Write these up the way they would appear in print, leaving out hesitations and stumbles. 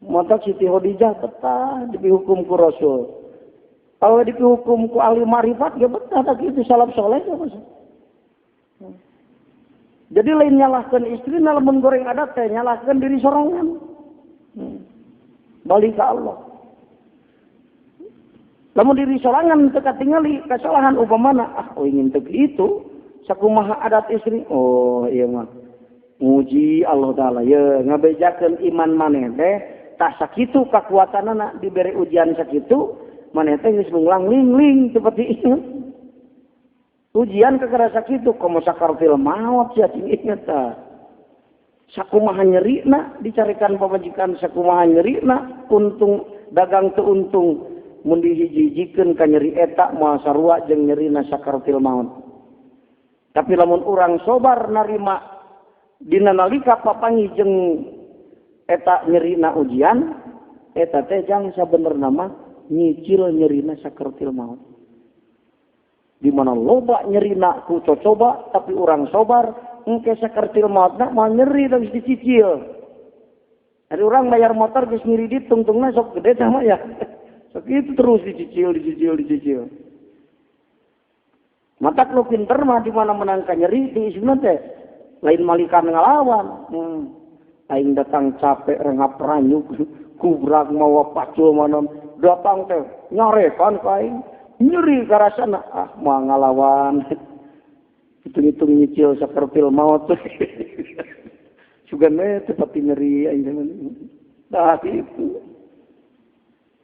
Mata Siti Khadijah betah dihukum ku Rasul. Kalau dihukum ku ahli marifat ya betah tak itu salaf soleh ya mas. Jadi lain nyalahkan istri lamun goreng adat teh nyalahkan diri sorangan. Balik ke Allah. Lamun diri sorangan teu katingali kesalahan upamana ah oh ingin teu kitu sakumaha adat istri oh iya mah. Muji Allah Taala ye ngabejakeun iman maneh teh tah sakitu kakuatanana dibere ujian sakitu maneh teh geus lunglang ling-ling seperti itu. Ujian kakara sakitu komo sakartil maot sia cing inget tah. Sakumaha nyerina dicarikan pamajikan sakumaha nyerina untung dagang teu untung mun dihiji-hijikeun ka nyeri eta moal sarua jeung nyerina sakartil maot. Tapi lamun urang sobar narima dina nalika papanggih jeung eta nyerina ujian eta teh jang sabenerna mah nyicil nyerina sakertil maut. Di mana loba nyerina ku cocoba tapi urang sobar engke sakertil mautna moal nyeri geus dicicil. Ari urang bayar motor geus ngiridit tungtungna sok gede tah mah ya. Sok itu terus dicicil dicicil dicicil. Matak nu pinter mah di mana menang ka nyeri diisuna teh lain malikan ngalawan. Aing datang capek rengap ranyuk kubrak mawa pacul manon datang teh nyarekan ka aing nyeri karasana ah moal ngalawan hitung-hitung nyicil sakertil maot sugan we teu pati nyeri aing tah kitu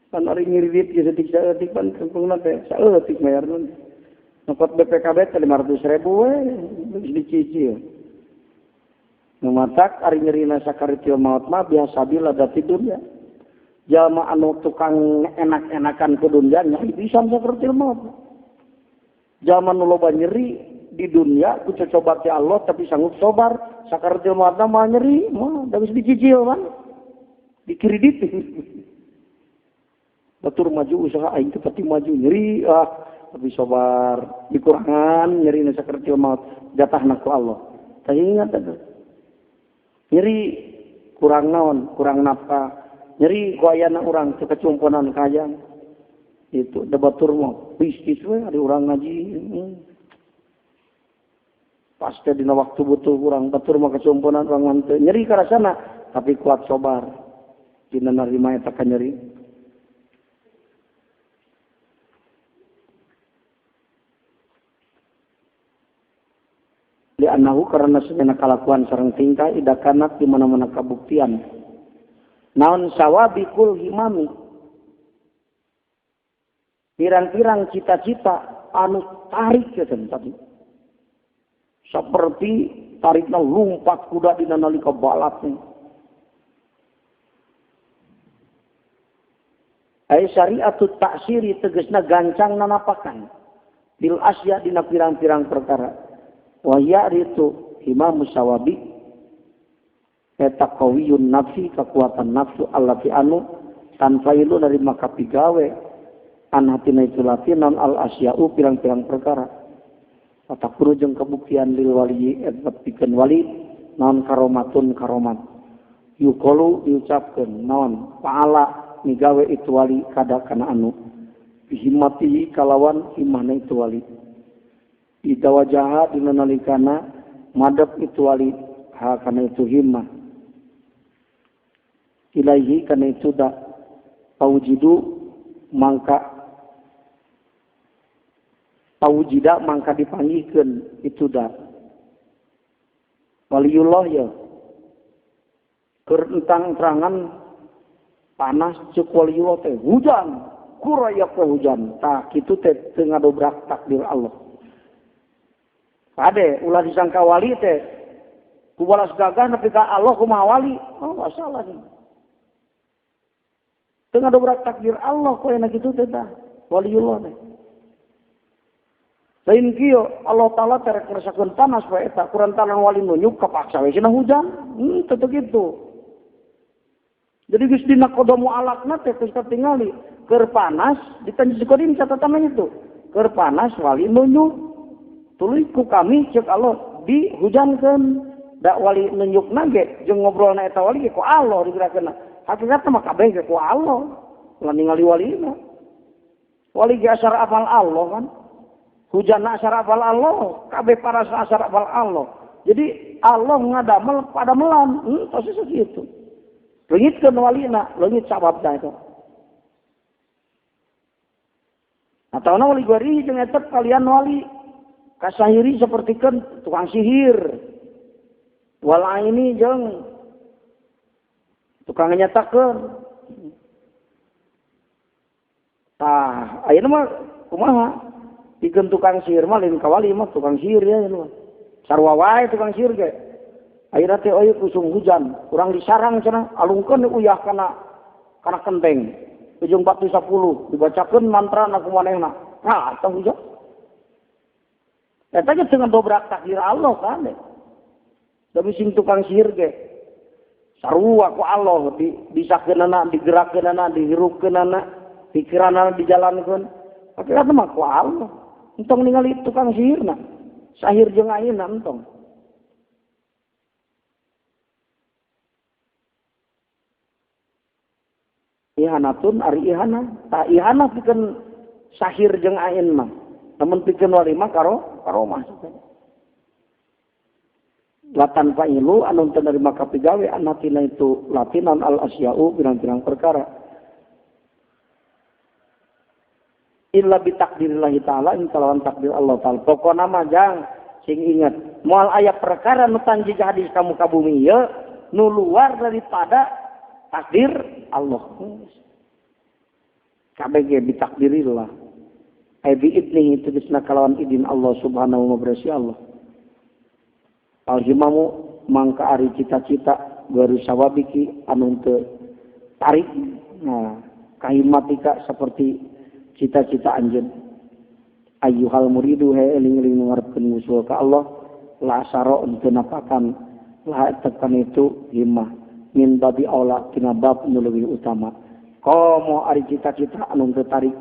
pan ari ngiridit ge saeutik-saeutik pan kangkungna teh saeutik bayarna nokot BPKB teh 500.000 we geus dicicil. Numatak ari nyerina sakaritil maut mah biasa bila dati dunya. Jalma anu tukang enak-enakan ku dunya nyeri pisan sakaritil maut. Jalma nu loba nyeri di dunya ku cocoba ti Allah tapi sanggup sobar sakaritil maut mah nyeri mah da geus dicicil man. Dikredit. Batur maju usaha aing teh pati maju nyeri ah tapi sobar dikurangan nyerina sakaritil maut jatahna ku Allah. Tah ingat atuh. Nyeri kurang naon, kurang nafkah. Nyeri ku ayana urang teu kacumponan kajang. Itu da batur mah bisnis we ari urang ngaji. Pasti dina waktu butuh urang batur mah kacumponan urang mah teu. Nyeri karasana tapi kuat sobar. Dina narima eta ka nyeri. Li'annahu karena senyana kalakuan sareng tingkah ida kanat di mana-mana kabuktian. Naon sawabikul himami. Pirang-pirang cita-cita anu tarik ya tadi. Seperti tarikna lumpat kuda dina nalika balapnya. Ai syariatut taksiri tegesna gancang nanapakan. Bil asya dina pirang-pirang perkara. Wa ya'ritu himamu sawabi eta qawiyun nafsi kekuatan nafsu allati anu tanfailu dari maka pigawe an hatina itu lati non al asya'u pirang-pirang perkara atakuru jeung kabuktian lil wali eta pikeun wali naon karomatun karomat yuqalu diucapkeun naon fa'ala migawe itu wali kada kana anu bihimatihi kalawan himahna itu wali ida wajaha dina nalikana madep itu wali ha kana itu himmah ilaihi kana itu da paujidu mangka paujida mangka dipanggihkeun itu da waliullah ya keur entang-terangan panas ceuk waliullah teh hujan kurayak we hujan tah kitu teh teu ngadobrak takdir Allah. Kade ulah disangka wali teh ku balas gagah nepi ka Allah kumaha wali oh masalah nih teu ngadobrak takdir Allah ku enak kitu teh tah waliullah teh lain kieu Allah Taala teh rek ngerasakeun panas we eta kurantaran wali nunjuk kapaksa we cenah hujan teu kitu. Jadi geus dina qada mualakna teh geus katingali keur panas ditanjung kodim catatan itu keur panas wali nunjuk tuluy ku kami cek Allah dihujankeun. Da wali nunjukna ge jeung ngobrolna eta wali ge ku Allah digerakkeunna. Hakikatna mah kabeh ge ku Allah. Ulah ningali walina. Wali ge asar apal Allah kan. Hujan asar apal Allah, kabeh paras asar apal Allah. Jadi Allah ngadamel padamelan, pasti segitu. Leungitkeun walina, leungit sababna eta. Atauna wali gori jeung eta kalian wali kasahiri sapertikeun tukang sihir. Wal aini jeung tukang nyatakeun. Tah, ayeuna mah kumaha? Pikeun tukang sihir mah lain ka wali mah tukang sihir ya mah. Sarua wae tukang sihir ge. Ayeuna teh euy kusung hujan, urang disarang cenah alungkeun uyah kana kenteng. Ujung batu 10 dibacakeun mantra na ku manehna. Nah, tah hujan. Eta ge teu ngedobrak takdir Allah kan. Demi sing tukang sihir ge. Sarua ku Allah disakeunana, digerakkeunana, dihirupkeunana, pikiranana dijalankeun. Hakikatna mah ku Allah. Entong ningali tukang sihirna. Sahir jeung ayeuna entong. Ihanatun ari ihana. Ta ihana pikeun sahir jeung ain mah. Lamun pikeun wali mah karomah. Latan fa'ilu anu teu narima kapigawe anatina itu latinan al asya'u pirang-pirang perkara. Illa bitakdirillahi ta'ala in kalawan takdir Allah ta'ala. Pokona mah jang sing inget moal aya perkara nu tanjig hadis ka muka bumi ieu nu luar daripada takdir Allah. KBG bitakdirillah. Ai biidnihi tegasna kalawan idin Allah subhanahu wa ta'ala Allah. Alhimamu mangka ari cita-cita baru sawabiki anu teu tarik. Nah, kahimatika seperti cita-cita anjeun. Ayyuhal muridu he eling-eling nu ngarepkeun ngusul ka Allah la saro teu napakan la tekan itu himmah min babi aula tina bab nu leuwih utama. Komo ari cita-cita anu teu tarik,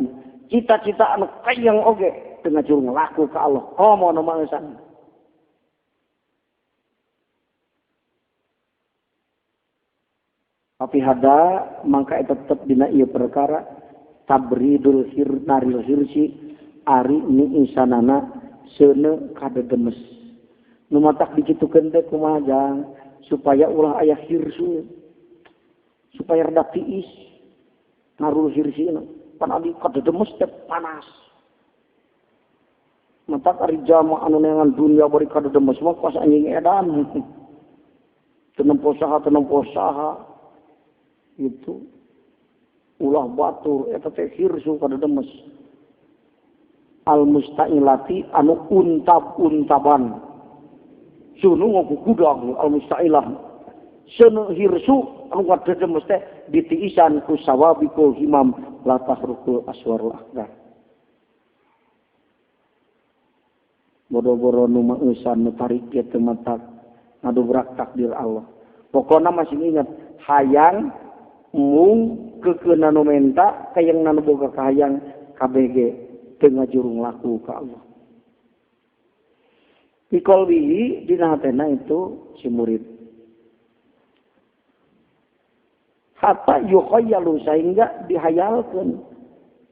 cita-cita anu kayang oge teu ngajur ngalaku ka Allah. Komo nu maeusan. Tapi hada mangka eta tetep dina ieu perkara tabridul hirnaril hirsi ari ni insanana seuneu kadedemes. Nu matak dikitukeun teh kumaha jang supaya ulah aya hirsu, supaya rada tiis narul hirsina pan adi kadedemes teh panas. Matak ari jama anu neangan dunia bari kadedemes mah pas anjing edan. Teu nempo saha itu ulah batur eta teh hirsu kadedemes. Al musta'ilati anu untab-untaban sunu ngagugudang al mustailah sunu hirsu anu kadedemes teh ditiisan ku sawabikul himam la tahrukul aswarul akbar. Bodo-boro nu maeusan nu tarik ge teu matak ngadobrak takdir Allah. Pokona masih ingat hayang mung kekeuna nu menta kayang nu boga kahayang KBG teu ngajurung laku ka Allah. Biqolbihi dina hatena itu si murid. Hatta yukhayyalu sehingga dihayalkeun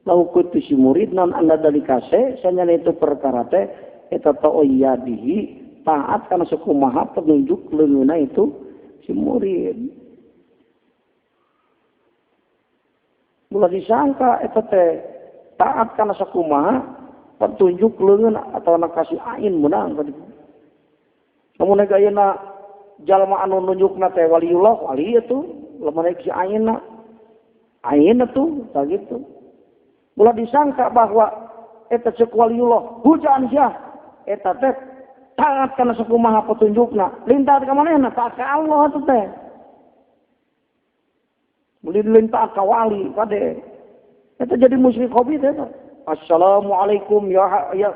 lahu kutu si murid non anda dalikase sanyana itu perkara teh eta ta'oyadihi taat kana sakumaha penunjuk leungeunna itu si murid. Ulah disangka eta teh taat kana sakumaha petunjuk leungeun atawa kasih ain meunang ka ditu. Lamun aya ayeuna jalma anu nunjukna teh waliullah wali itu lamun aya si ainna ain atuh tah kitu. Ulah disangka bahwa eta ceuk waliullah hujan sia eta teh taat kana sakumaha petunjukna lain taat ka manehna taat ka Allah atuh teh. Beli taat ka wali kade. Eta jadi musyrik hobi teh. Assalamualaikum ya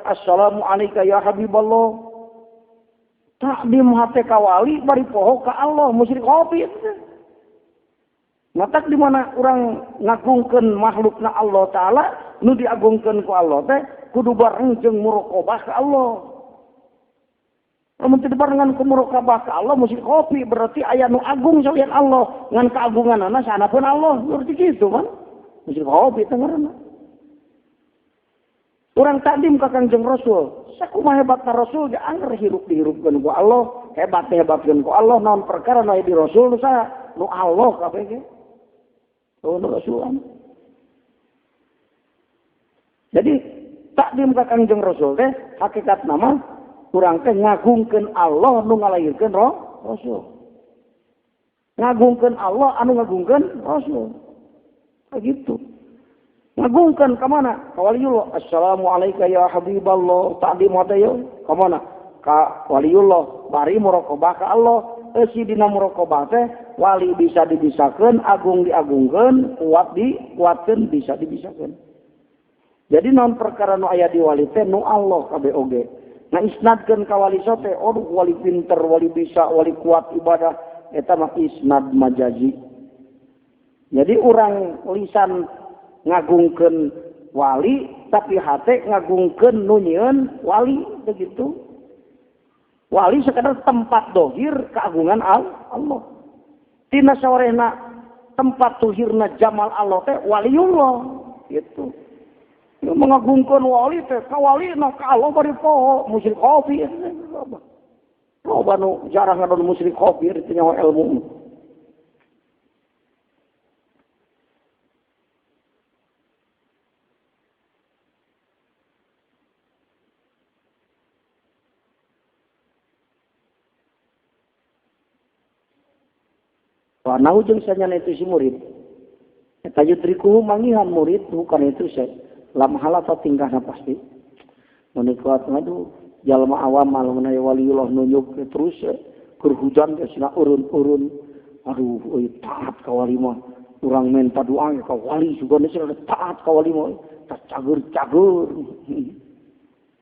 assalamu alayka ya habiballah. Takdim hate ka wali bari poho ka Allah musyrik hobi teh. Matak di mana urang ngagungkeun makhlukna Allah taala nu diagungkeun ku Allah teh kudu bareng jeung muraqabah ka Allah. Lamun teu dibarengan ku muraqabah ka Allah musyrik khafi berarti aya nu agung salian Allah ngan keagunganana sahanapun Allah berarti kitu kan. Musyrik khafi teh ngaranna. Urang takdim ka Kangjeng Rasul, sakumaha hebatna Rasul ge angger hirup dihirupkeun ku Allah, hebat dihebatkeun ku Allah, naon perkara nu aya di Rasul nu saha? Nu Allah kabeh ge. Oh, nu Rasulan. Jadi takdim ka Kangjeng Rasul teh hakikat nama urang teh ngagungkeun Allah nu ngalahirkeun Rasul. Ngagungkeun Allah anu ngagungkeun Rasul. Begitu. Ngagungkeun ka mana? Ka waliullah. Assalamualaikum ya habiballah. Takdim teh yo ka mana? Ka waliullah. Bari muraqabah ka Allah. Eusi dina muraqabah teh wali bisa dibisakeun, agung diagungkeun, kuat dikuatkeun, bisa dibisakeun. Jadi naon perkara nu aya di wali teh nu Allah kabeh oge. Nah isnadkeun ka wali sote, aduh wali pinter, wali bisa, wali kuat ibadah, eta mah isnad majazi. Jadi urang lisan ngagungkeun wali, tapi hate ngagungkeun nu nyieun wali begitu. Wali sekadar tempat dohir keagungan Allah. Tina sawarehna tempat dohirna jamal Allah teh waliullah gitu. Mengagungkan wali teh ka wali na ka Allah bari poho musyrik khafi. Loba nu jarang ngadon musyrik khafi teu nyaho ilmu. Wa nahu jeung sanyana itu si murid. Eta yudrikuhu mangihan murid bukan itu saya. Lam halata tingkahna pasti. Mun kuat ngadu jalma awam lamun aya waliullah nunjuk terus keur hujan geus na urun-urun. Aduh euy taat ka wali mah. Urang menta doa ka wali sugana cenah taat ka wali mah. Cagur-cagur.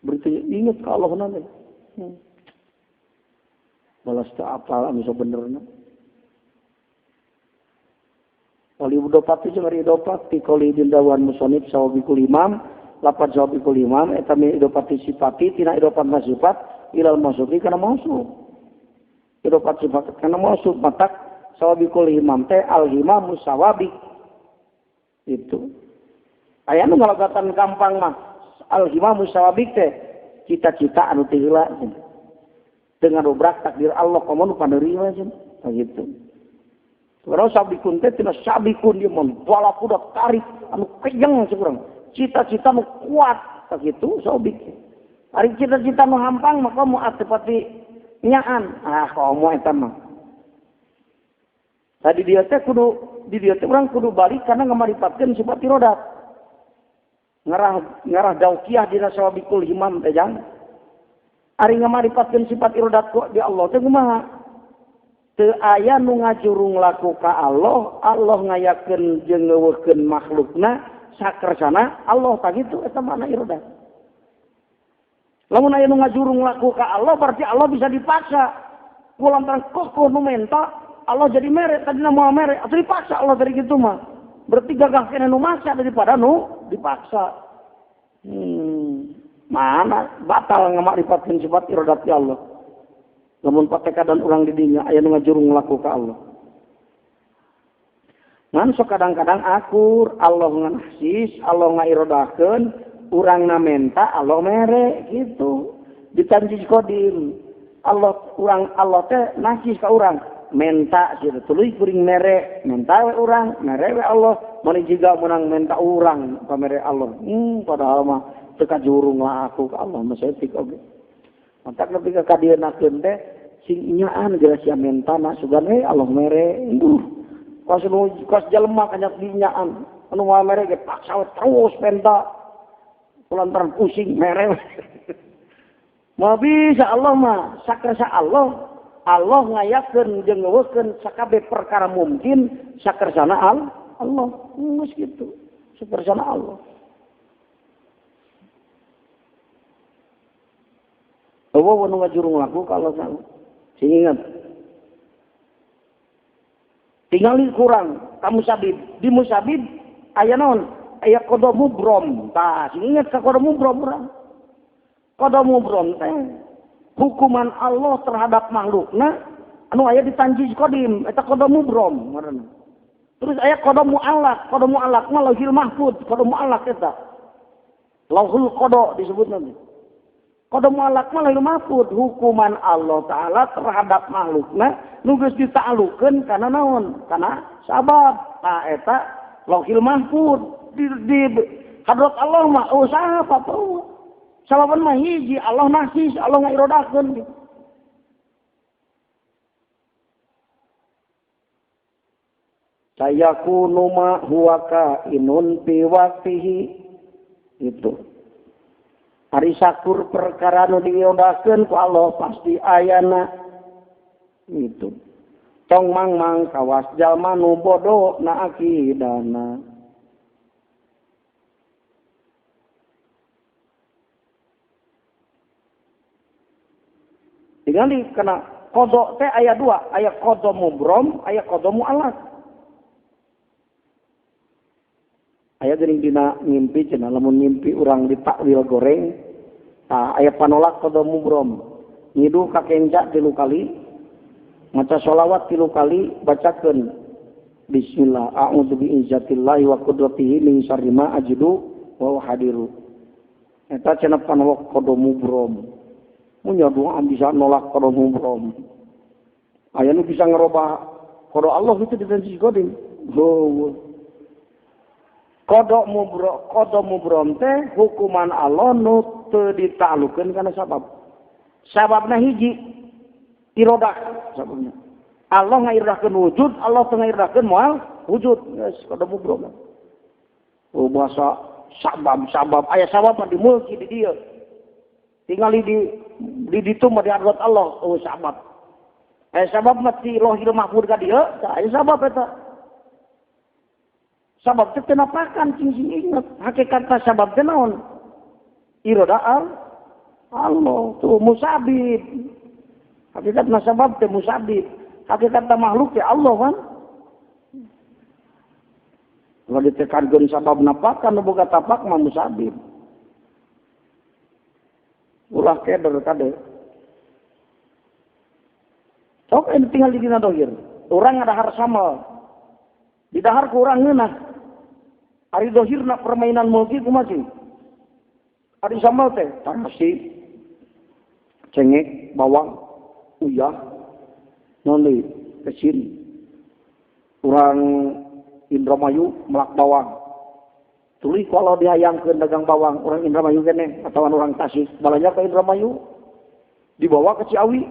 Berarti inget ka Allah na. Balas teu apal anu sabenerna. Wali udopati jeung ari idopati qouli dindawan musonib sawabikul imam lapat sawabikul imam eta mi idopati sifati tina idopat sifat ilal mausufi kana mausuf idopat sifat kana mausuf matak sawabikul imam teh al himamu sawabik itu aya nu ngalogatan gampang mah al himamu sawabik teh cita-cita anu teu heula dengan dobrak takdir Allah komo nu paneurima cenah gitu. Kalau sabikun teh tina sabikun dia membalap udah tarik anu kejeng sekurang cita-cita nu kuat begitu sabik. Ari cita-cita nu hampang maka mu atepati nyaan ah komo eta mah. Tadi dia teh kudu di dia teh urang kudu balik karena ngamaripatkeun sifat irodat. Ngarah ngarah daukiah dina sawabikul himam teh jang. Ari ngamaripatkeun sifat irodat ku di Allah teh kumaha? Teu aya nu ngajurung laku ka Allah, Allah ngayakeun jeung ngeuweuhkeun makhlukna sakersana Allah tah kitu eta makna irodat. Lamun aya nu ngajurung laku ka Allah berarti Allah bisa dipaksa. Ku lantaran kokoh nu menta, Allah jadi mere tadina moal mere, atuh dipaksa Allah dari kitu mah. Berarti gagah keneh nu maksa daripada nu dipaksa. Mana batal ngamakripatkeun sifat irodat ya Allah. Lamun patekadan urang di dinya aya nu ngajurung laku ka Allah. Ngan sok kadang-kadang akur Allah nganahsis, Allah ngairodakeun, urangna menta Allah mere gitu. Ditanjis kodim. Allah urang Allah teh nahsis ka urang, menta situ tuluy kuring mere, menta we urang, mere we Allah, mun jiga meunang menta urang pamere Allah. Padahal mah teu kajurung laku ka Allah mah saeutik oge. Matak nepi ka kadienakeun teh sing inyaan geus sia mentana sugan we Allah mere. Duh, kos nu kos jelema kanyak dinyaan. Anu moal mere ge paksa we terus menta. Kulantaran pusing mere. Moal bisa Allah mah sakersa Allah, Allah ngayakeun jeung ngeuweuhkeun sakabeh perkara mungkin sakersana Allah. Geus kitu. Sakersana Allah. Eueuh nu ngajurung laku ka Allah Ta'ala. Sing ingat. Tingali kurang ka musabib. Di musabib aya naon? Aya qada mubrom. Tah, sing ingat ka qada mubrom urang. Qada mubrom teh Hukuman Allah terhadap makhlukna anu aya di tanjiz qadim eta qada mubrom ngaranna. Terus aya qada muallaq, qada muallaq mah lauhil mahfud, qada muallaq eta. Lauhul qada disebutna teh. Qada muallaq mah lauhil mahfud, hukuman Allah taala terhadap makhlukna nu geus dita'allukeun kana naon? Kana sabab. Tah eta lauhil mahfud di hadrat Allah mah usaha apa sababan mah hiji Allah nahsis, Allah ngairodakeun. Sayakunu ma huwa kainun fi waqtihi itu. Ari sakur perkara nu diirodakeun ku Allah pasti ayana itu. Tong mangmang kawas jalma nu bodoh na akidana. Tinggal kena qada teh aya dua, aya qada mubrom, aya qada muallaq. Aya geuning dina ngimpi cenah lamun ngimpi urang ditakwil goreng, tah aya panolak qada mubrom. Ngiduh ka kenca 3 kali, maca sholawat 3 kali, bacakeun bismillah a'udzu bi'izzatillahi wa qudratihi min syarri ma ajidu wa uhadiru. Eta cenah panolak qada mubrom. Munya doa bisa nolak qada mubrom. Aya nu bisa ngerubah qada Allah itu di tanjiz qadim. Oh. Qada mubrom, qada mubrom teh hukuman Allah nu teu ditalukeun kana sabab. Sababna hiji irodah sababna. Allah ngairodahkeun wujud, Allah teu ngairodahkeun moal wujud. Geus qada mubrom. Oh bahasa sabab-sabab aya sabab mah dimulki di dieu. Tingali di ditu mah di hadrat Allah, oh sabab. Aya sabab mah ti Lauhil Mahfud ka dieu, aya sabab eta. Sabab teh teu napakan cing sing inget. Hakikatna sabab teh naon? Iroda Allah tuh musabib. Hakikatna sabab teh musabib. Hakikatna makhluk teh Allah kan. Kalau ditekankeun sabab napakan nu boga tapak mah musabib. Ulah keder kade. Sok ini tinggal di dina dohir. Urang ngadahar samal. Di dahar ku urang ngeunah. Ari dohirna permainan mulki kumaha sih? Ari sambal teh tarasi, cengek, bawang, uyah, naon deui, kecil. Urang Indramayu melak bawang. Tuluy kalau dihayangkeun dagang bawang, urang Indramayu keneh atawa urang Tasik, balanja ke Indramayu, dibawa ke Ciawi.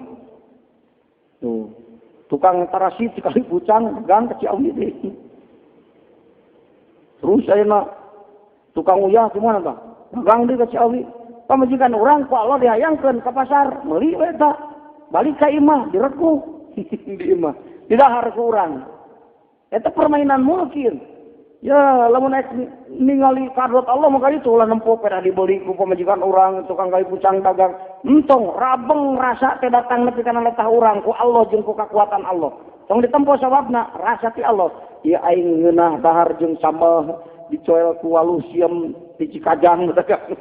Tuh, tukang tarasi sekali bucang dagang ke Ciawi deh. Terus ayeuna tukang uyah gimana tah? Dagang deui ka Ciawi. Pamajikan urang ku Allah dihayangkeun ka pasar, meuli we eta. Balik ka imah direkuh di imah. Didahar ku urang. Eta permainan mungkin. Ya, lamun ek ningali kadrot Allah maka itu ulah nempo peda dibeli ku pamajikan urang, tukang kayu pucang dagang. Entong rabeng rasa teh datang nepi kana letah urang ku Allah jeung ku kakuatan Allah. Tong ditempo sababna rasa ti Allah. Ya aing ngeunah dahar jeung sambal dicoel ku waluh sieum di Cikajang dagang.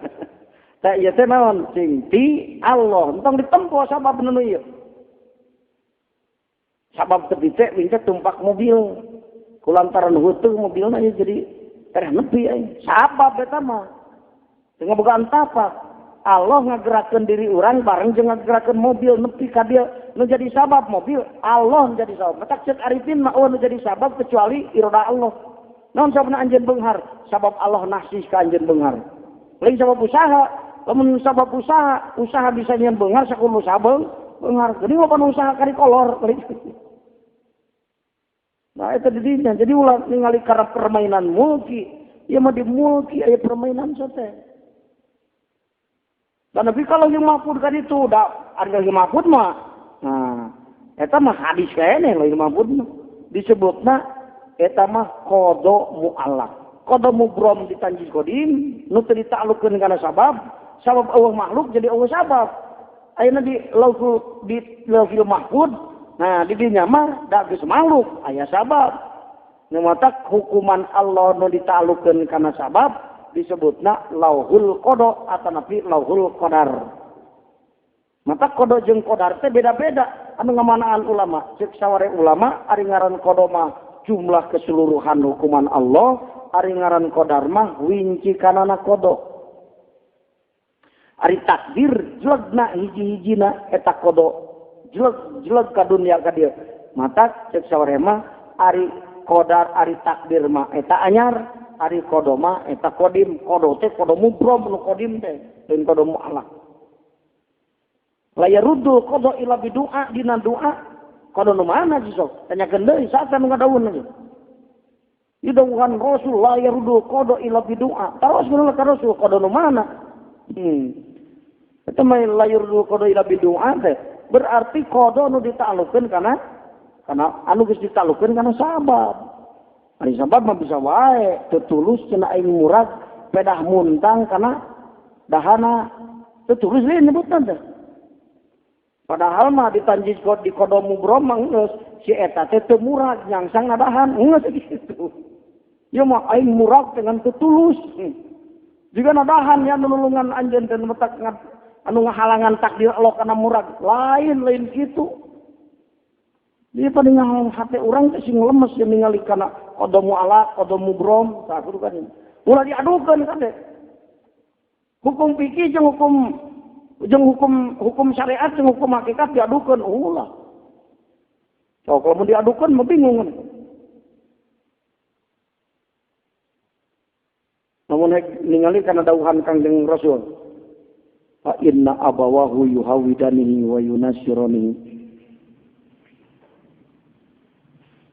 Tah ieu teh naon cing ti Allah. Entong ditempo sabab nu ieu. Sabab teu dicek wince tumpak mobil. Kulantaran huteu mobilna ieu jadi tereh nepi aing. Sabab eta mah. Teu ngabogaan tapak. Allah ngagerakeun diri urang bareng jeung ngagerakeun mobil nepi ka dieu nu jadi sabab mobil Allah jadi sabab. Matak ceuk Arifin mah eueuh nu jadi sabab kecuali iroda Allah. Naon sababna anjeun beunghar? Sabab Allah nahsis ka anjeun beunghar. Lain sabab usaha, lamun sabab usaha, usaha bisa nyeun beunghar sakumaha usaha beunghar. Geuning loba usaha kari kolor. Nah eta di dinya. Jadi ulah ningali karena permainan mulki, ieu mah di mulki aya permainan sote. Dan tapi kalau yang mahfud kan itu, da ada yang mahfud mah. Nah, eta mah hadis keneh lain mahfud mah. Disebutna eta mah qada muallaq. Qada mubrom di tanjiz qadim, nu teu ditaklukkeun kana sabab, sabab eueuh makhluk jadi eueuh sabab. Ayeuna di lauhul di lauhil mahfud, nah di dinya mah da geus makhluk aya sabab. Nu matak hukuman Allah nu ditaklukkeun kana sabab disebutna lauhul qada atanapi lauhul qadar. Mata qada jeung qadar teh beda-beda anu ngamanaan ulama. Ceuk saware ulama ari ngaran qada mah jumlah keseluruhan hukuman Allah, ari ngaran qadar mah wincikanana qada. Ari takdir jelegna hiji-hijina eta qada. Jeleg-jeleg ka dunya ka dieu. Mata ceuk saware mah ari qadar ari takdir mah eta anyar, ari qada mah eta qadim. Qada teh qada mubrom nu qadim teh, lain qada mu'allaq. La yaruddu qada ila bidu'a dina doa. Qada nu mana sih sok? Tanyakeun deui saha nu ngadaun lagi. Didawuhan Rasul la yaruddu qada ila bidu'a. Taros geuna ka Rasul qada nu mana? Eta mah la yaruddu qada ila bidu'a teh berarti qada nu ditaklukkeun kana anu geus ditaklukkeun kana sabab. Ari sabab mah bisa wae teu tulus cenah aing murad pedah muntang kana dahana teu tulus lain nyebutna teh. Padahal mah ditanjis di qada mubrom mah geus si eta teh teu murad nyangsang nadahan geus kitu. Ieu mah aing murad dengan teu tulus. Jiga nadahan ya nulungan anjeun teh metak anu ngahalangan takdir Allah kana murad. Lain kitu. Dia pada ngahalang hati urang teh sing lemes yang ningali kana qada mu'alaq, qada mubrom, tah kudu kan. Ulah diadukeun kade. Hukum fikih jeung hukum syariat jeung hukum hakikat diadukeun ulah. So, kalau mau diadukeun mah bingung. Namun hek ningali kana dawuhan Kangjeng Rasul. Fa inna abawahu yuhawidanihi wa yunasiranihi.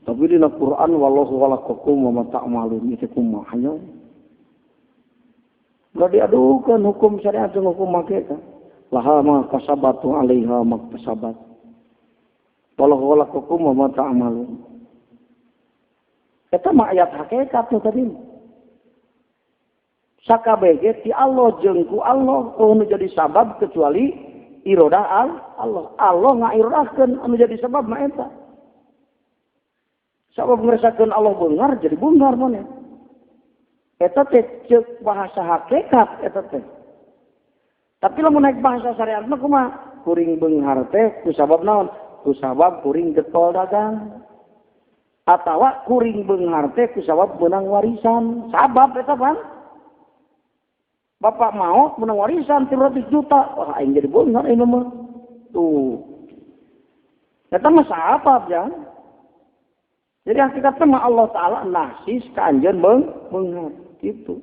Tapi dina Quran wallahu khalaqakum wa ma ta'malun itu kumaha nya. Ulah diadukeun hukum syariat jeung hukum hakikat. Laha ma kasabatu 'alaiha maktasabat. Wallahu khalaqakum wa ma ta'malun. Eta mah ayat hakikat nu tadi. Sakabeh ge ti Allah jeung ku Allah nu jadi sabab kecuali iradah Allah. Allah ngairadahkeun anu jadi sabab mah eta. Sabab ngerasakeun Allah beungar jadi beungar maneh. Eta teh ceuk bahasa hakikat eta teh. Tapi lamun naik bahasa syariat mah kumaha? Kuring beunghar teh ku sabab naon? Ku sabab kuring getol dagang. Atawa kuring beunghar teh ku sabab meunang warisan. Sabab eta pan. Bapak maot meunang warisan 300 juta. Wah aing jadi beunghar ieu mah. Tuh. Eta mah sabab ya. Jadi hakikatnya mah Allah Ta'ala nahsis ka anjeun beunghar gitu.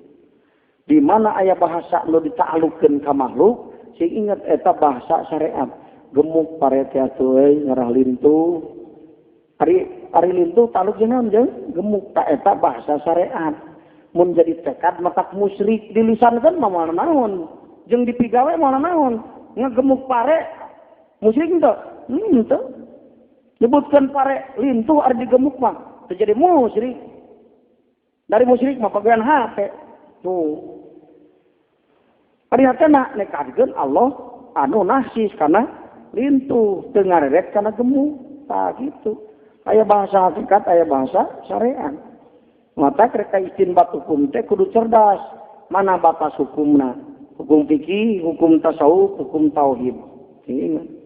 Di mana aya bahasa nu ditaklukkeun ka makhluk, sing inget eta bahasa syariat. Gemuk pare teh atuh euy ngarah lintuh. Ari lintuh taluk jeung naon jeung gemuk ta eta bahasa syariat. Mun jadi tekad matak musyrik dilisankeun mah moal naon, jeung dipigawe moal naon. Ngegemuk pare musyrik henteu? Henteu. Nyebutkeun pare lintuh ari digemuk mah teu jadi musyrik. Dari musyrik mah pagawean hate. Tuh. Ari hatena nekadkeun Allah anu nahsis kana lintuh teu ngareret kana gemuk. Tah kitu. Aya bahasa hakikat, aya bahasa syariat. Mata rek istinbat hukum teh kudu cerdas. Mana batas hukumna? Hukum fikih, hukum tasawuf, hukum tauhid. Ingat.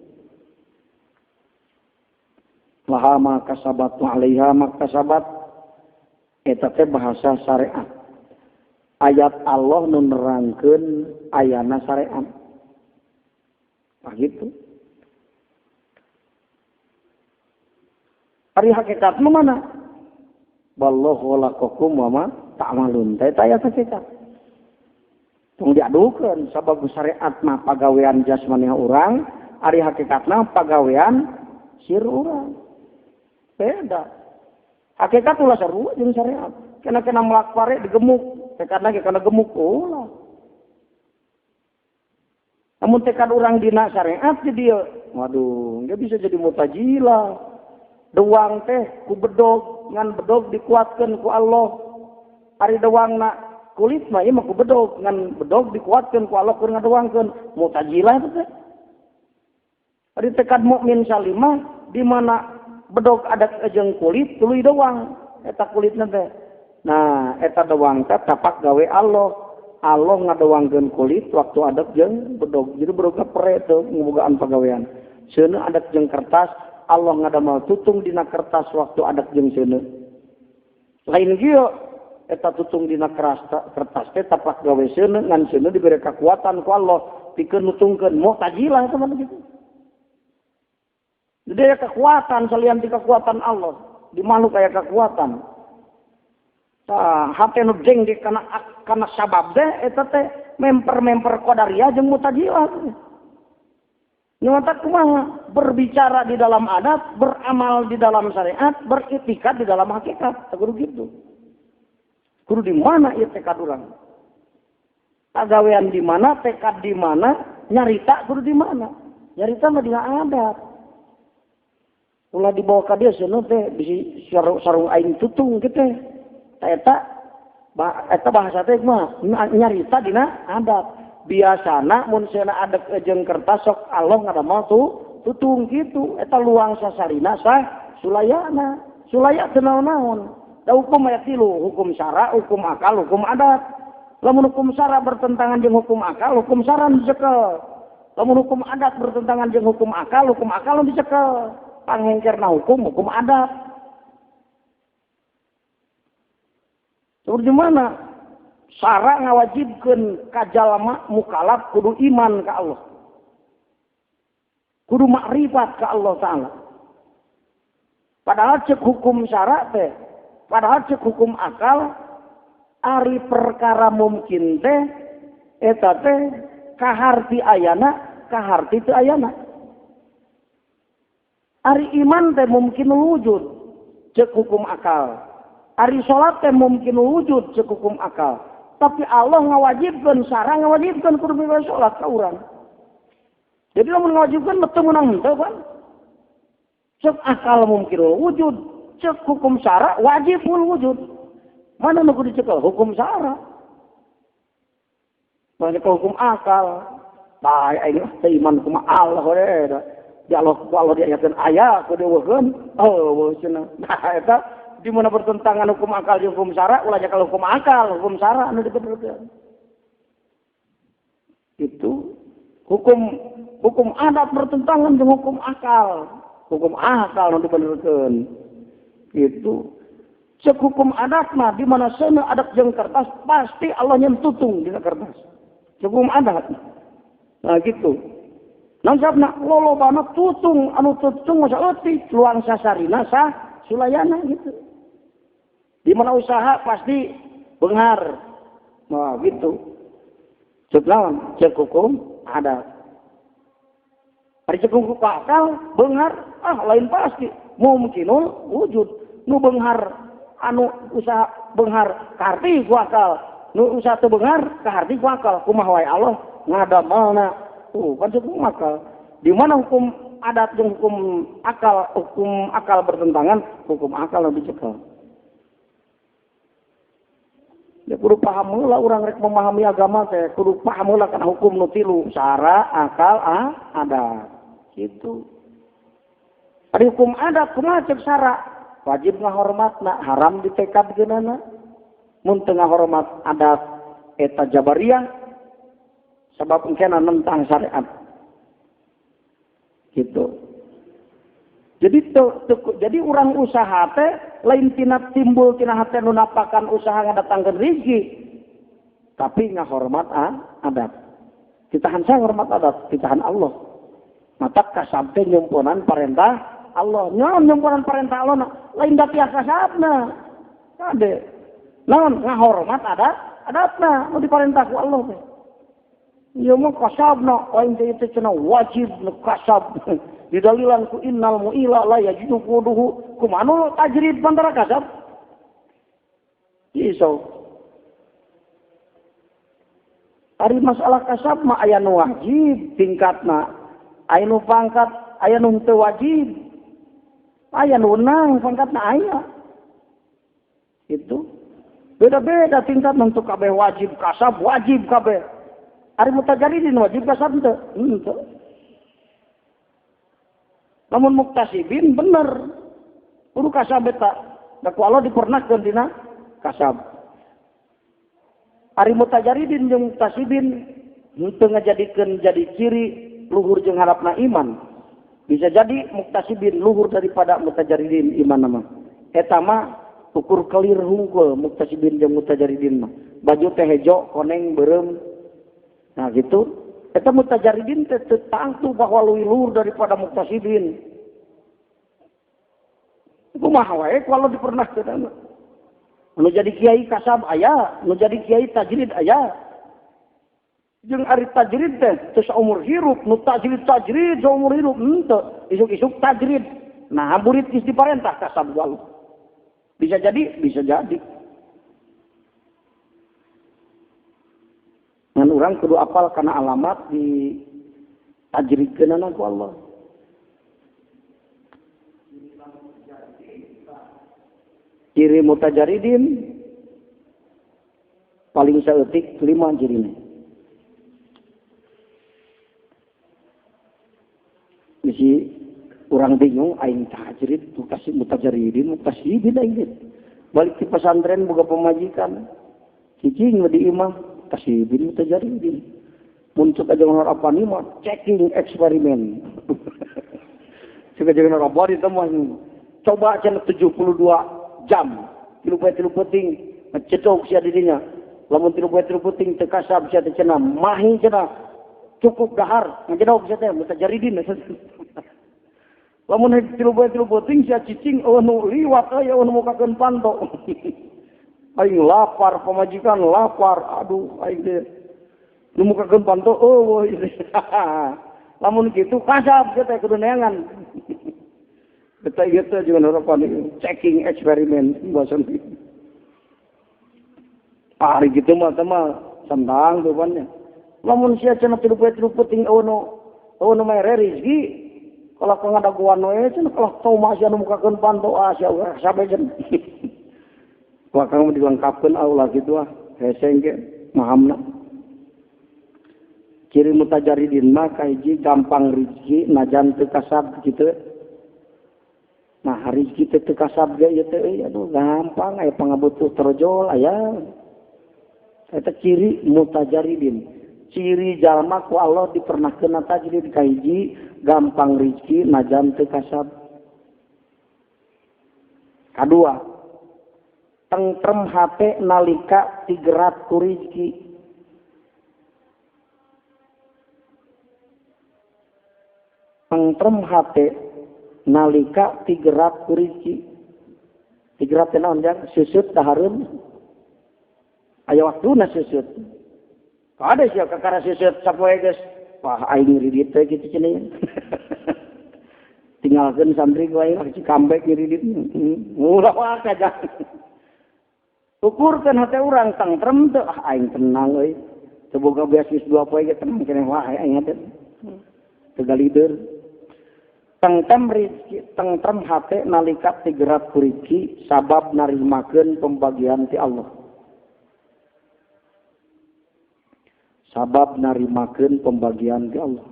Laha ma kasabat wa 'alaiha maktasabat. Eta teh bahasa syariat. Ayat Allah nu nerangkeun ayana syariat. Tah gitu. Ari hakikat mah mana? Wallahu khalaqakum wa ma ta'malun. Eta ayat hakikat. Tong diadukeun sabab syariat mah pagawean jasmani urang, ari hakikatna pagawean sir urang. Beda. Hakikat ulah sarua jeung syariat. Kena-kena melak pare digemuk, tekad lagi kana gemuk ulah. Namun tekad urang dina syariat di dieu, waduh, nggak bisa jadi mutajilah. Dewang teh ku bedog, ngan bedog dikuatkeun ku Allah. Ari dewangna kulit mah ieu mah ku bedog, ngan bedog dikuatkeun ku Allah keur ngadewangkeun. Mutajilah itu teh. Ari tekad mukmin salimah di mana bedog ada jeung kulit tuluy dewang eta kulitna teh. Nah, eta dewang teh tapak gawe Allah. Allah ngadawangkeun kulit waktu adat jeung bedog. Jadi bedogna pere teu ngabogaan pagawean. Seuneu adat jeung kertas, Allah ngadamel tutung dina kertas waktu adat jeung seuneu. Lain kieu eta tutung dina kertas teh tapak gawe seuneu ngan seuneu dibere kekuatan ku Allah pikeun nutungkeun mu'tazilah eta mah kitu. Jadi aya kekuatan salian ti kekuatan Allah, di makhluk aya kekuatan. Tah hate nu jeng di kana sabab teh eta teh memper-memper qadariyah jeung mu'tazilah. Nyata kumaha berbicara di dalam adat, beramal di dalam syariat, beritikad di dalam hakikat. Kudu gitu. Kudu di mana ieu tekad urang? Pagawean di mana, tekad di mana, nyarita kudu di mana? Nyarita mah dina adat. Ulah dibawa ka dieu seuneu teh bisi sarung aing tutung kitu teh. Eta eta bahasa teh mah nyarita dina adat. Biasana mun seuna adek jeung kertas sok Allah ngadamel tutung kitu eta luang sasarina sah sulayana. Sulaya teu naon-naon. Da hukum aya tilu, hukum syara, hukum akal, hukum adat. Lamun hukum syara bertentangan jeung hukum akal, hukum syara nu dicekel. Lamun hukum adat bertentangan jeung hukum akal nu dicekel. Pangengkerna hukum, hukum adat. Seperti mana? Syara ngawajibkeun ka jalma mukalaf kudu iman ka Allah. Kudu makrifat ka Allah Ta'ala. Padahal cek hukum syara teh, padahal cek hukum akal, ari perkara mungkin teh eta teh kaharti ayana, kaharti teu ayana. Ari iman teh mungkin wujud cek hukum akal. Ari salat teh mungkin wujud cek hukum akal. Tapi Allah ngawajibkeun, syara ngawajibkeun kudu miwah salat ka urang. Jadi lamun ngawajibkeun teu meunang henteu kan? Cek akal mungkin wujud, cek hukum syara wajib wujud. Mana nu kudu dicekel? Hukum syara. Mana hukum akal? Tah aing teh iman kumaha Allah we. Di Allah ku Allah diayakeun aya kudu eueuhkeun. Oh, cenah. Nah eta di mana bertentangan hukum akal jeung hukum syara, ulah nyekel hukum akal, hukum syara anu dibenerkeun. Itu hukum adat bertentangan jeung hukum akal. Hukum akal anu dibenerkeun. Itu cek hukum adat mah di mana seuneu adat jeung kertas pasti Allah nyentutung dina kertas. Cek hukum adat. Nah gitu. Naon sabna lolobana tutung anu tutung masa eutik luang sasarina sah sulayana gitu. Di mana usaha pasti benghar. Nah gitu. Cek naon? Cek hukum adat. Ari cek hukum akal benghar ah lain pasti mungkinul wujud. Nu benghar anu usaha benghar kaharti ku akal, nu usaha teu benghar kaharti ku akal. Kumaha wae Allah ngadamelna. Tuh kan cek hukum akal. Di mana hukum adat jeung hukum akal bertentangan, hukum akal lebih cekel. Ya kudu paham heula urang rek memahami agama teh, kudu paham heula kana hukum nu tilu, syara, akal, adat. Gitu. Ari hukum adat kumaha cek syara? Wajib ngahormatna, haram ditekadkeunana. Mun teu ngahormat adat eta jabariyah sabab engkena nentang syariat. Gitu. Jadi jadi urang usaha teh lain tina timbul tina hate nu napakan usaha ngadatangkeun rezeki, tapi ngahormat adat. Ditahan saya hormat adat, ditahan Allah. Mata kasab teh nyumponan parentah Allah. Nyaon nyumponan parentah Allah lain da tiasa kasabna. Kade. Naon ngahormat adat, adatna nu diparentah ku Allah teh. Ieu mah kasabna lain teh itu cenah wajib nu kasab. Didalilan ku innal mu'ila la yajidu quduhu. Kumaha nu tajrid pantara kasab? Iso. Ari masalah kasab mah aya nu wajib tingkatna, aya nu pangkat, aya nu teu wajib. Aya nu wenang pangkatna aya. Itu beda-beda tingkat untuk kabeh wajib kasab wajib kabeh. Ari mutajaridin wajib kasab henteu? Henteu. Lamun muktasibin bener kudu kasab eta. Da ku Allah dipernahkeun dina kasab. Ari mutajaridin jeung muktasibin henteu ngajadikeun jadi ciri luhur jeung harapna iman. Bisa jadi muktasibin luhur daripada mutajaridin iman mah. Eta mah ukur kelir hungkul muktasibin jeung mutajaridin mah. Baju teh hejo, koneng, beureum. Nah gitu. Eta mutajaridin teh teu tangtu bahwa leuwih luhur daripada muktasibin. Kumaha wae kalau dipernahkeun. Nu jadi kiai kasab aya, nu jadi kiai tajrid aya. Jeung ari tajrid teh teu saumur hirup, nu tajrid saumur hirup henteu, isuk-isuk tajrid. Nah, burit geus diparentah kasab walu. Bisa jadi, bisa jadi. Ngan urang kudu apal kana alamat di tajridkeunana ku Allah. Ciri mutajaridin paling saeutik 5 cirina. Bisi urang bingung aing tajrid muktasib mutajaridin muktasibin aing teh. Balik di pesantren boga pamajikan. Cicing di imah muktasibin mutajaridin. Mun cek aja honor apa nih mah checking eksperimen. Cek aja honor apa di mah coba cenah 72 jam 3 penting ngecedok sia dirinya. Lamun 3 penting teu kasab sia teh cenah mahi cenah cukup dahar ngecedok sia teh mutajaridin. Lamun 3 penting sia cicing eueuh nu liwat euy eueuh nu mukakeun panto. Aing lapar pamajikan lapar aduh aing teh nu mukakeun panto eueuh. Lamun kitu kasab sia teh kudu neangan. Kita gitu juga harapan checking eksperimen bahasa ini. Hari gitu mah teman sendang depannya. Lamun sia cenah 3 penting eueuh mere rezeki kalau kangadaguan we cenah kalau toma sia nu mukakeun panto ah sia sampe cenah. Wah kang dilengkapkeun Allah kitu ah hese ge mahamna. Ciri mutajaridin mah kahiji gampang rezeki najan teu kasab kitu. Nah, rezeki teh teu kasab ge ieu teh euy aduh gampang aya pangabutuh terjol aya. Eta ciri mutajaridin. Ciri jalma ku Allah dipernahkeun tajrid kahiji gampang rezeki najan teu kasab. Kadua, tentrem hate nalika tigerat ku rezeki. Tentrem hate nalika tigerat ku rezeki. Tigerat teh naon jang? Susut dahareun. Aya waktuna susut. Kade sia kakara susut sapoe geus. Wah aing ngiridit teh kitu cenah. Tinggalkeun santri ku aing comeback ngiridit. Ulah wae jang. Ukurkeun hate urang tentrem teu ah aing tenang euy. Teu boga beas geus 2 poe ge tenang keneh wae aing teh. Teu galider. Tentrem rezeki, tentrem hate nalika tigerat ku rezeki sabab narimakeun pembagian ti Allah. Sabab narimakeun pembagian ti Allah.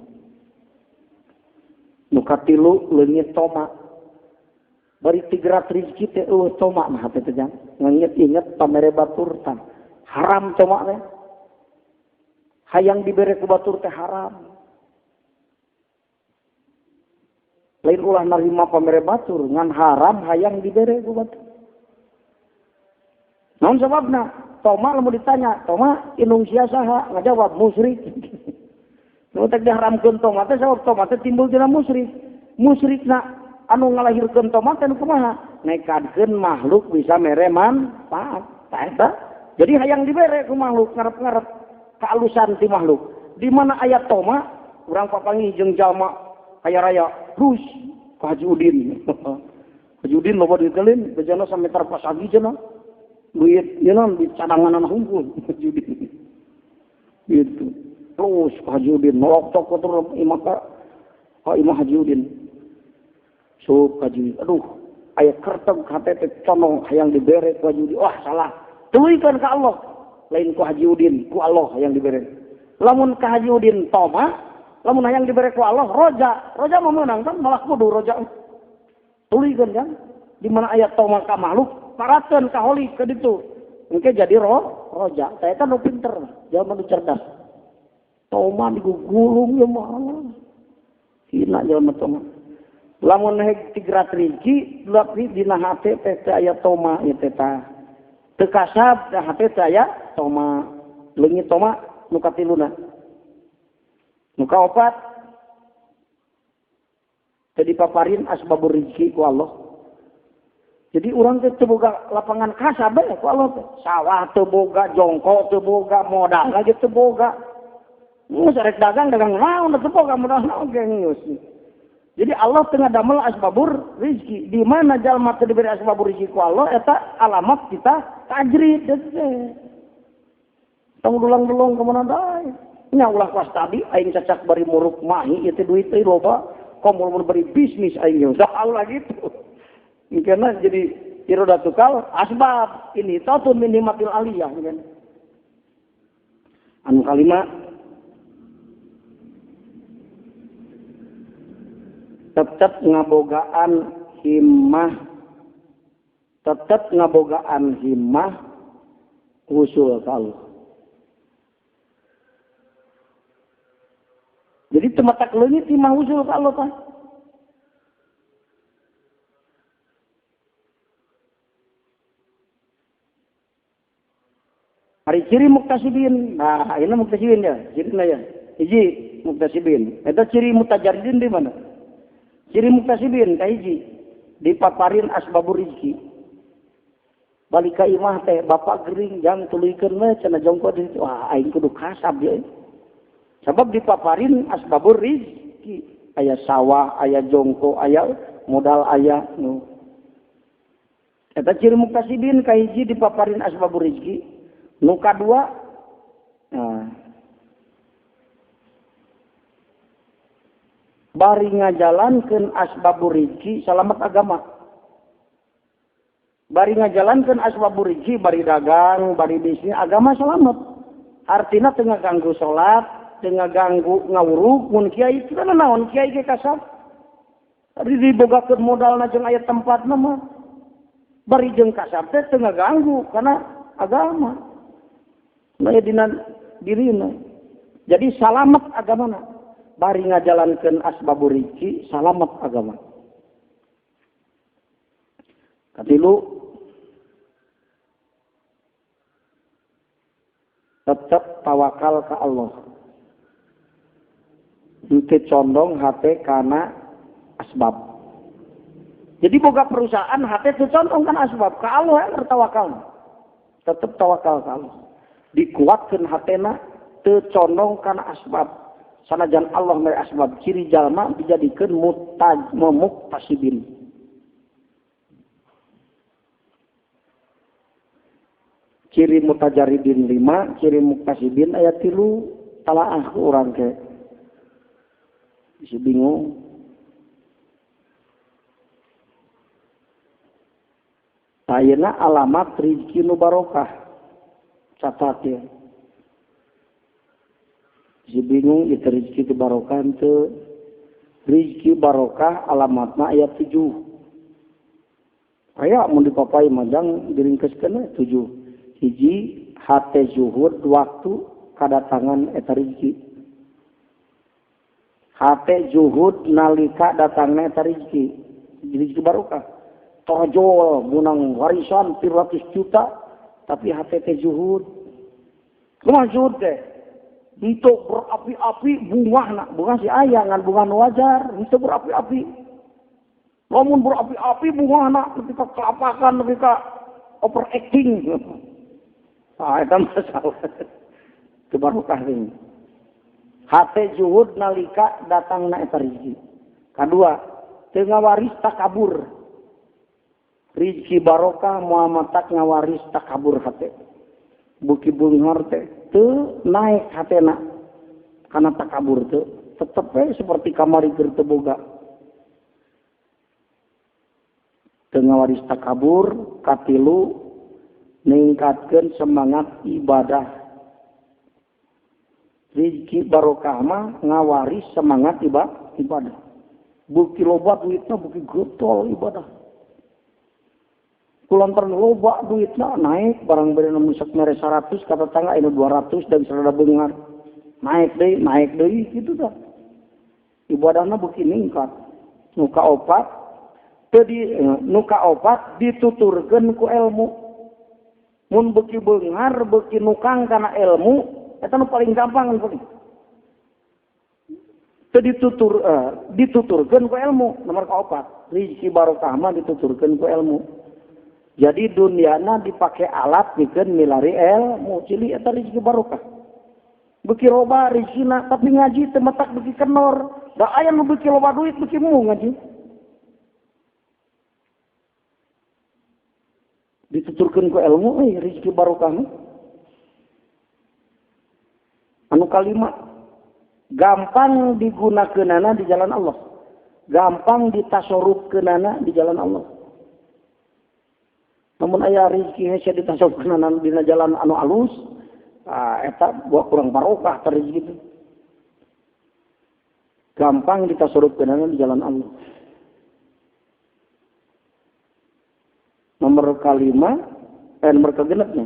Nu katilu leungit toma. Bari tigerat rezeki teh eueuh toma mah hate teh jang. Nginget-inget pamere batur tah. Haram toma teh. Hayang dibere ku batur teh haram. Lain ulah narima pamere batur ngan haram hayang dibere ku batur. Naon sababna? Toma lamun ditanya, toma indung sia saha? Ngajawab musyrik. Nu teh diharamkeun toma teh sabab toma teh timbul tina musyrik. Musyrikna anu ngalahirkeun toma teh nu kumaha? Nekadkeun makhluk bisa mere manfaat. Tah eta. Jadi hayang dibere ku makhluk ngarep-ngarep kaalusan ti makhluk. Di mana aya toma, urang papanggih jeung jalma kaya raya, terus ka Haji Udin. Haji Udin loba duit lain, bejana sameter pasagi cenah. Duit ieu naon di cadangan hungkul Haji Udin. Gitu. Terus ka Haji Udin nolok tok terus imah ka imah Haji Udin. Sok ka Haji Udin. Aduh, aya kerteg hate teh condong hayang dibere ku Haji Udin. Wah, salah. Tuluykeun ka Allah. Lain ku Haji Udin, ku Allah hayang dibere. Lamun ka Haji Udin toma, lamun hayang dibere ku Allah roja. Roja mah meunang kan malah kudu roja. Tuluykeun kan. Di mana aya toma ka makhluk, parakeun ka holi ka ditu. Engke jadi roja. Tah eta nu pinter, jalma nu cerdas. Toma digugulung ya mah. Hina jalma toma. Lamun heg tigrat rizki, tapi dina hate teh teu aya toma ieu teh tah. Teu kasab da hate teh aya toma. Leungit toma nu katiluna. Nu kaopat teu dipaparin asbabur rizki ku Allah. Jadi urang teh teu boga lapangan kasab we ku Allah teh. Sawah teu boga, jongkok teu boga, modal lagi teu boga. Geus rek dagang dagang naon teu boga modal naon ge geus. Jadi Allah tengah damel asbabur rizki. Di mana jalma teu diberi asbabur rizki ku Allah eta alamat kita tajrid teh. Tong dulang-dulung ka mana dae. Nya ulah kuas tadi aing cacak bari muruk mahi ieu teh duit teh loba, komo mun bari bisnis aing ge ulah gitu. Karena jadi irodatukal asbab ini tatun min nikmatil aliyah kan. Anu kalima tetep ngabogaan himmah, tetep ngabogaan himmah usul ka Allah. Jadi tematak leungit himmah usul ka Allah tah. Hari ciri muktasibin. Nah, ini muktasibin ya, cirina ya. Hiji muktasibin. Eta ciri mutajaridin di mana? Ciri muktasibin kahiji dipaparin asbabur rizki. Balik ka imah teh bapak gering jang tuluykeun we cenah jongko di wah aing kudu kasab ye. Sabab dipaparin asbabur rizki. Aya sawah, aya jongko, aya modal aya nu. Eta ciri muktasibin kahiji dipaparin asbabur rizki. Nu kadua, nah, bari ngajalankeun asbabur rizki salamet agama. Bari ngajalankeun asbabur rizki, bari dagang, bari bisnis, agama selamat. Artina teu ngaganggu salat, teu ngaganggu ngawuruk, mun kiai teu naon kiai ge kasab. Tadi dibogakeun modalna jeung aya tempatna mah. Bari jeung kasab teh teu ngaganggu kana agama. Nah, dina dirina. Jadi salamet agamana. Bari ngajalankeun asbabur rizki, salamet agama. Katilu tetep tawakal ka Allah. Henteu condong hate kana asbab. Jadi boga perusahaan hate teu condong kana asbab, ka Allah yang bertawakal. Tetep tawakal ka Allah. Dikuatkeun hatena teu condong kana asbab. Sanajan Allah mere asbab ciri jalma dijadikeun muktasibin. Ciri mutajaridin 5, ciri muktasibin ayat 3, talaah urang ke. Bisa bingung. Ayeuna alamat rizki nu barokah. Catat ya. Bisa bingung itu rezeki itu barokah itu. Rezeki barokah alamatna ayat 7. Kayak mun dipapai majang diringkeskeun 7. Hiji hate zuhud waktu kadatangan eta rezeki. Hate zuhud nalika datangna eta rezeki. Rezeki barokah. Torjol menang warisan 300 juta tapi hate teh zuhud. Kumaha zuhud teh? Untuk berapi-api bunga nak bunga si ayah ngan bunga nu wajar untuk berapi-api. Lamun berapi-api bunga nak lebih ke kelapakan lebih ke overacting. Ah eta masalah. Itu barokah ini. Hate zuhud nalika datangna eta rezeki. Kadua, teu ngawaris takabur. Rezeki barokah moal matak ngawaris takabur hate. Buki beunghar teh teu naik hatena kana takabur teu tetep we seperti kamari keur teu boga. Teu ngawaris takabur, katilu ningkatkeun semangat ibadah. Rezeki barokah mah ngawaris semangat ibadah. Buki loba duitna buki getol ibadah. Kulantaran loba duitna naik barang beri nu sok mere 100 ka tetangga anu 200 dan sarada beunghar. Naik deui kitu tah. Ibadahna beuki ningkat. Nu kaopat teu di nu kaopat dituturkeun ku ilmu. Mun beuki beunghar beuki nukang kana ilmu eta nu paling gampang paling. Teu dituturkeun ku ilmu nomor kaopat. Rezeki barokah mah dituturkeun ku ilmu. Jadi duniana dipake alat pikeun milari ilmu cili eta rezeki barokah. Beuki loba rezekina tapi ngaji teu matak beuki kenor. Da aya nu beuki loba duit beuki embung ngaji. Dituturkeun ku ilmu rezeki barokah mah. Anu kalima gampang digunakeunana di jalan Allah. Gampang ditasorupkeunana di jalan Allah. Namun aya rezeki hese ditasorupkeunana dina jalan anu alus, eta buah kurang barokah teh rezeki itu. Gampang ditasorupkeunana di jalan Allah. Nomor kalima, nomor kegenepnya.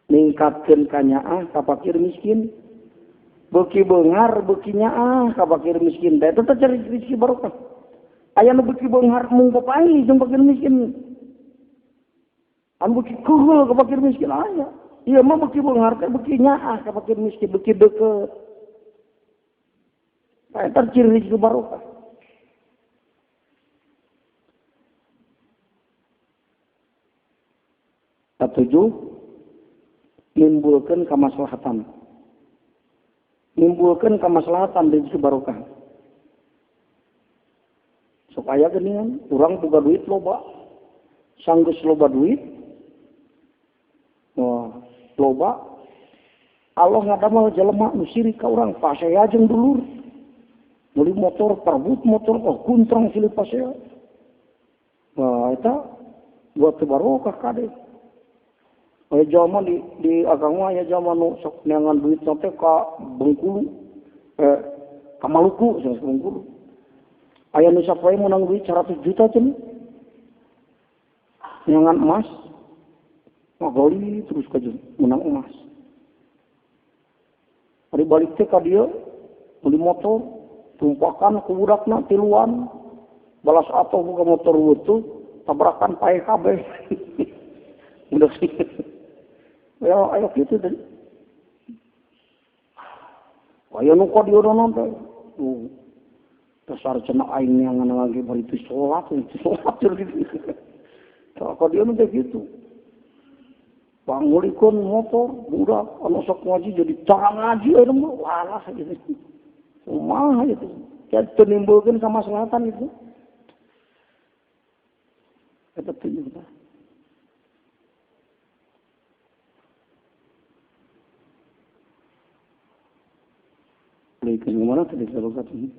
Ningkatkeun kanyaah ka fakir miskin. Beuki beunghar beuki nyaah ka fakir miskin. Da eta teh rezeki barokah. Aya nu beuki beunghar mung papanggih jeung fakir miskin. Anu beuki keheul ka fakir miskin aya. Ieu mah beuki beunghar teh beuki nyaah ka fakir miskin, beuki deukeut. Eta ciri rezeki barokah. Ketujuh, nimbulkeun kamaslahatan. Nimbulkeun kamaslahatan rezeki barokah. Sok aya geuningan, urang boga duit loba. Sanggeus loba duit. Wah, loba. Allah ngadamel jelema nu sirik ka urang pasea jeung dulur. Meuli motor, parbut motor, oh kuntrong silih pasea. Wah, eta buat teu barokah kade. Aya jalma di akang mah aya jalma nu sok neangan duit teh ka Bengkulu, ka Maluku, sanes Bengkulu. Aya nu sapoe meunang duit 100 juta cenah. Neangan emas. Ngagali terus ka meunang emas. Ari balik teh ka dieu meuli motor, tumpakan ku budakna tiluan. Balas atoh buka motor weutuh, tabrakan paeh kabeh. Udah sih. Ya ayo gitu tadi. Aya nu ka dieu teh. Dasar cenah aing neangan lagi bari teu salat gitu. Tah ka dieu teh kitu. Pangulikeun motor budak anu sok ngaji jadi cara ngaji aya mah walah gitu. Kumaha gitu. Jadi teu nimbulkeun kamaslahatan gitu. Eta teh tah. Kemana tadi ini?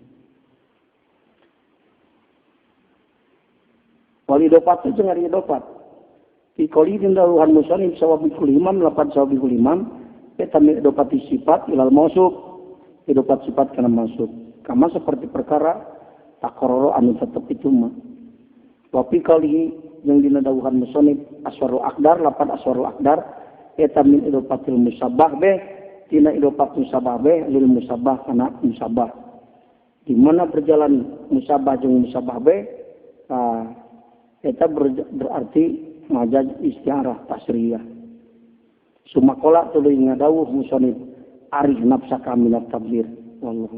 Wali dopat itu jangan dopat. Ikoli tindaluhan musanib sawabikul imam lapan sawabikul imam. Eta dopati sifat ilal mausuk. Dopat sifat karena masuk. Kama seperti perkara takororo anu tetep itu mah. Wapi kali yang dinadawuhan musanib aswarul akdar lapan aswarul akdar. Eta min idopatil musabah beh. Tina idopat musabah be lil musabah kana musabah. Di mana berjalan musabah jeung musabah be eta berarti majaz istiarah tasriyah. Sumakola tuluy ngadawuh musonib arih nafsaka minat tabdir. Wallahu